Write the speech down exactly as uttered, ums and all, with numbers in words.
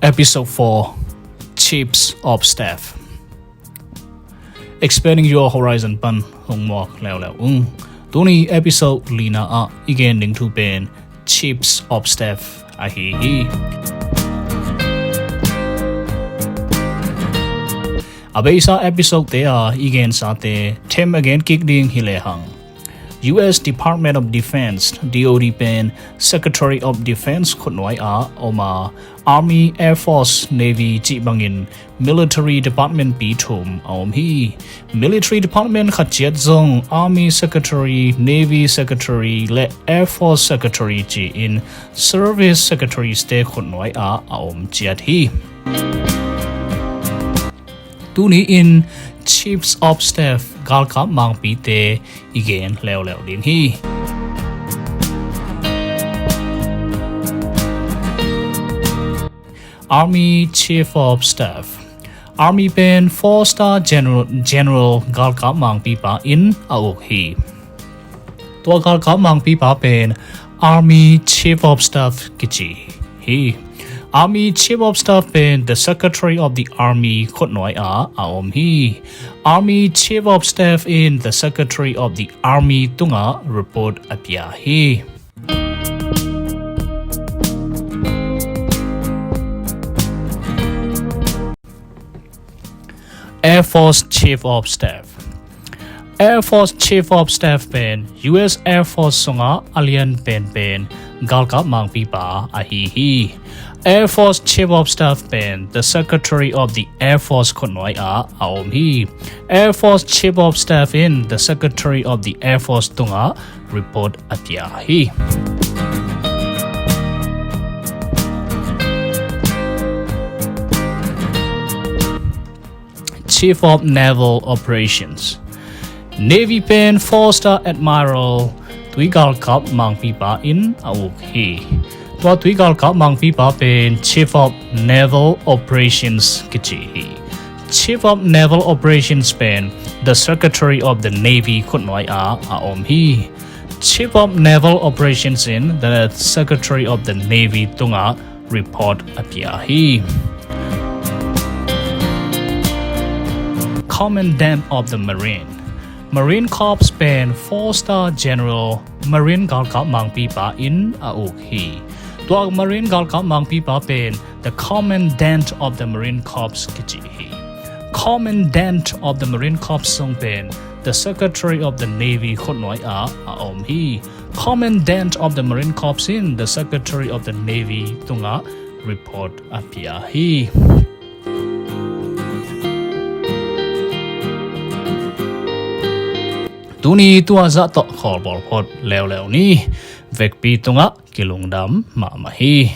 Episode four, Chiefs of Staff. Expanding Your Horizon pan hong muak leuleu ung. Tuni episode lina ah i gen ding thu pen Chiefs of Staff ahi hi. A beisa episode te a i gensate them a gen kik ding hi lehang, U S Department of Defense, D O D pen Secretary of Defense khutnuai ah om a, Army, Air Force, Navy cih bangin military department pi thum a om hi. Military department khat ciat zong Army Secretary, Navy Secretary le Air Force Secretary ci-in service secretaries te khutnuai ah a om ciat hi. Tuni in Chiefs of Staff, galkap mangpite i gen leuleu ding hi. Army Chief of Staff. Army pen four star general, general galkap mangpipa in a uk hi. Tua galkap mangpipa pen Army Chief of Staff kici hi. Army Chief of Staff pen the Secretary of the Army khutnuai ah a om hi. Army Chief of Staff in the Secretary of the Army tungah report a pia hi. Air Force Chief of Staff. Air Force Chief of Staff pen U S Air Force sungah a lian penpen galkap mangpipa ahi hi. Air Force Chief of Staff pen the Secretary of the Air Force khutnuai ah a om hi. Air Force Chief of Staff in the Secretary of the Air Force tungah report a pia hi. Chief of Naval Operations. Navy pen four star Admiral, tuigalkap mangpipa in a uk hi. Tua tuigalkap mangpipa pen Chief of Naval Operations kici hi. Chief of Naval Operations pen the Secretary of the Navy khutnuai ah a om hi. Chief of Naval Operations in the Secretary of the Navy tungah report a pia hi. Commandant of the Marine. Marine Corps pen four star General, Marine galkap mangpipa in a uk hi. Tua Marine galkap mangpipa pen the Commandant of the Marine Corps kici hi. Commandant of the Marine Corps zong pen the Secretary of the Navy khutnuai ah a om hi. Commandant of the Marine Corps in the Secretary of the Navy tungah report a pia hi. Tuni tua zah tawh khawlbawl phot leuleu ni. Vekpi tungah kilungdam mahmah hi.